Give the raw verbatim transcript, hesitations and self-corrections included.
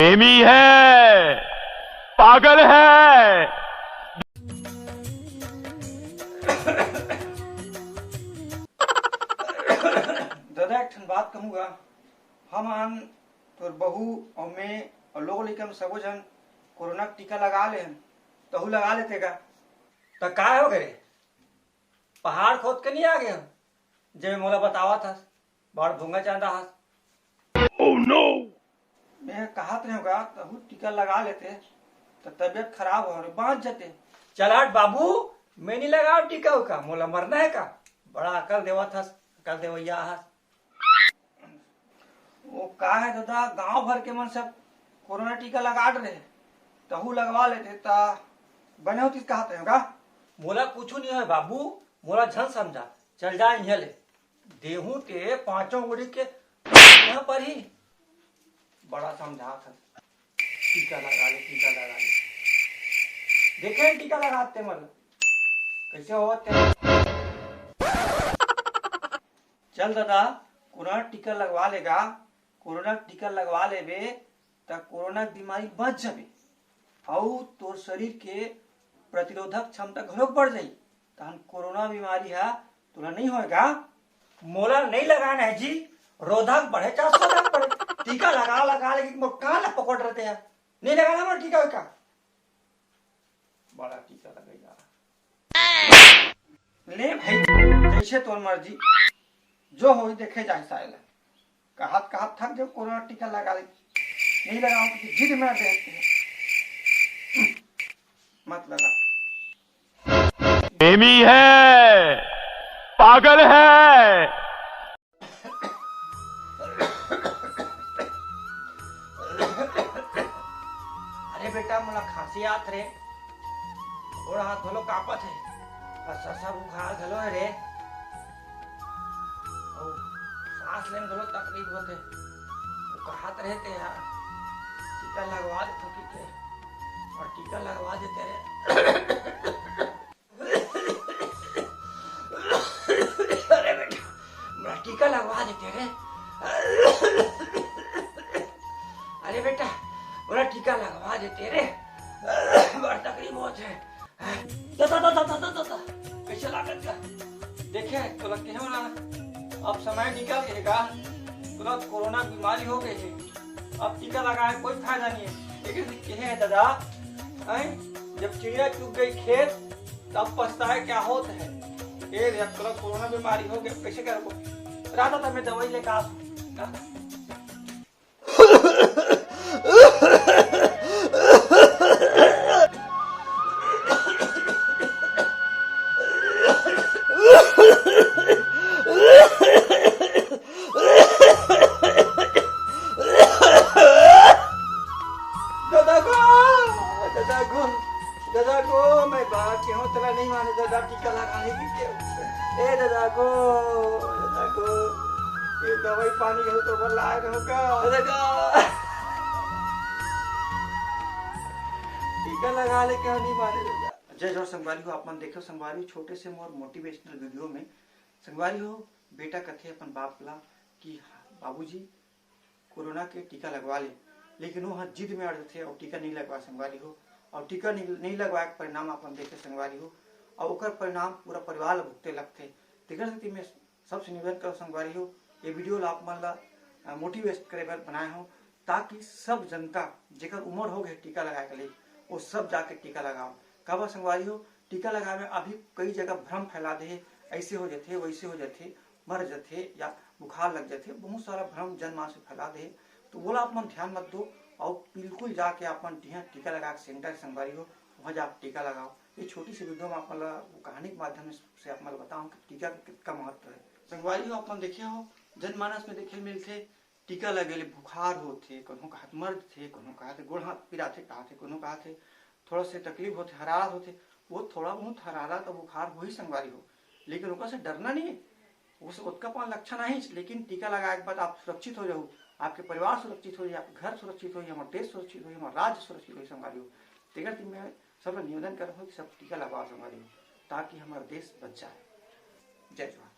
प्रेमी है, पागल है। दादा, एक ठन बात कहूँगा। हमन, तोर बहू अउ मैं अउ लोग लइका में सबो झन कोरोना के टीका लगा ले हन, तहू लगा लेते का? त काय हो गे रे? पहाड़ खोद के नहीं आ गे हन, जेमे मोला बतावत हस, बड़ भूंगा चांदा हस। Oh no! मैं कहत रहे का, तहू टीका लगा लेते, त तबीयत खराब हो रे, बाँच जते। चल हट बाबू, मैं नहीं लगाव टीका उका, मोला मरना है का? बड़ा अकल देवत हस, अकल देवैया हस। वो का है दादा, गांव भर के मन सब कोरोना टीका लगा रहे, तहू लगवा लेते त बने होतिस कहत रहे का? मोला कुछ नहीं है बाबू, मोला झन समझा, चल जा इहाँ ले। देहूं ते पांचों उंगली के यहाँ पर ही। बड़ा समझात हस, टीका लगा ले, टीका लगा ले। देखे टीका लगाते मन कैसे होवत हे। चल दादा, कोरोना टीका लगवा लेगा। कोरोना टीका लगवा लेबे त कोरोना के बीमारी बच जाबे, अउ तोर शरीर के प्रतिरोधक क्षमता घलोक बढ़ जाही, तहन कोरोना बीमारी ह तोला नहीं होएगा। मोला नहीं लगाना है जी, रोधक बढ़े चाहे सोधक बढ़े, टीका लगा लगा लेके मोर कान ला पकड़ रहते हैं, नहीं लगाना मोर टीका उका। बड़ा टीका लगेगा। ले भाई, जैसे तोर मर्जी, जो होई देखे जाए साले ला। कहत कहत थक जाओ, कोरोना टीका लगा ले, नहीं लगाओ कि जिद में रहते हैं। मत लगा। प्रेमी है, पागल है। अरे बेटा, मोला खांसी आत रे, गोड़ हाथ घलो कांपत हे, अउ ससा बुखार घलो हे रे, अउ सांस लेन घलो तकलीफ होथे। वो कहत रहे ते यार, टीका लगवा देथो कि के, अउ टीका लगवा देते रे। अरे बेटा, मोला टीका लगवा देते रे। अरे बेटा, मोला टीका लगवा देते रे। बड़ तकलीफ होत हे। दादा, दादा, दादा, दादा, कैसे लागत का? देखे, तोला कहे हो ना, अब समय निकल गए का, तोला कोरोना बीमारी हो गई है, अब टीका लगाए कोई फायदा नहीं है। लेकिन कहे है दादा, हैं? जब चिड़िया चुग गई खेत, तब पछताए क्या होत है। ए, जब तोला कोरोना बीमारी हो गया, कैसे करबो? राधा, तब मैं दवाई लेकर आ। दादा गो, दादा गो, दादा गो, मैं बात के हूँ, तेरा नहीं माने दादा, टीका लगा लेगी क्या? ए दादा गो, दादा गो, ये दवाई पानी के तो लाए रहो का? दादा गो। टीका लगा ले, क्या नहीं माने दादा। जय जोहार संगवारी हो, आप मन देखो संगवारी हो, छोटे से मोर मोटिवेशनल वीडियो में। संगवारी हो, बेटा कथे अपन बाप ला कि बाबूजी, कोरोना के टीका लगवा ले, लेकिन वो ह जिद में अड़ जथे अउ टीका नहीं लगवा संगवारी हो, अउ टीका नहीं, नहीं लगवाए के परिणाम अपन देखे संगवारी हो, अउ ओकर परिणाम पूरा परिवार ला भुगते लगथे। तेकर सेती मैं सबसे निवेदन करो संगवारी हो, ये वीडियो ला आप मन ला, अ, मोटिवेट करे बर बनाए हो, ताकि सब जनता जेकर उम्र हो गए टीका लगाए के लिए, वो सब जाके टीका लगाओ। काबर संगवारी हो, टीका लगाए में अभी कई जगह भ्रम फैला दे हे, ऐसे हो जथे, वैसे हो जथे, मर जथे या बुखार लग जथे, बहुत सारा भ्रम जनमानस में फैला दे हे। तो वोला आप मन ध्यान मत दो, अउ बिल्कुल जाके अपन जिहाँ टीका लगा के सेंटर संगवारी हो, वहाँ जाके टीका लगाओ। ये छोटी सी वीडियो में आप मन ला वो कहानी के माध्यम से आप मन ला बताऊँ कि टीका के कितना महत्व है। संगवारी हो, आप मन देखे हो, जनमानस में देखे मिलथे, टीका लगे ले बुखार होथे, कोनो कहत मर जथे, कोनो कहत गोड़ हाथ पिराथे, कहथे, कोनो कहथे थोड़ा से तकलीफ होथे, हरारत होथे, वो थोड़ा बहुत हरारत अउ बुखार होही संगवारी हो, लेकिन ओकर से डरना नहीं है। उस ओतका अपन लक्षण आही, लेकिन टीका लगाए के बाद आप सुरक्षित हो जाहू, आपके परिवार सुरक्षित हो जाही, आपके घर सुरक्षित होही, हमार देश सुरक्षित होही, हमार राज्य सुरक्षित होही संगवारी हो। तेकर सेती मैं सब ला निवेदन करत हूँ कि सब टीका लगवाओ संगवारी हो, ताकि हमार देश बच जाए। जय जोहार।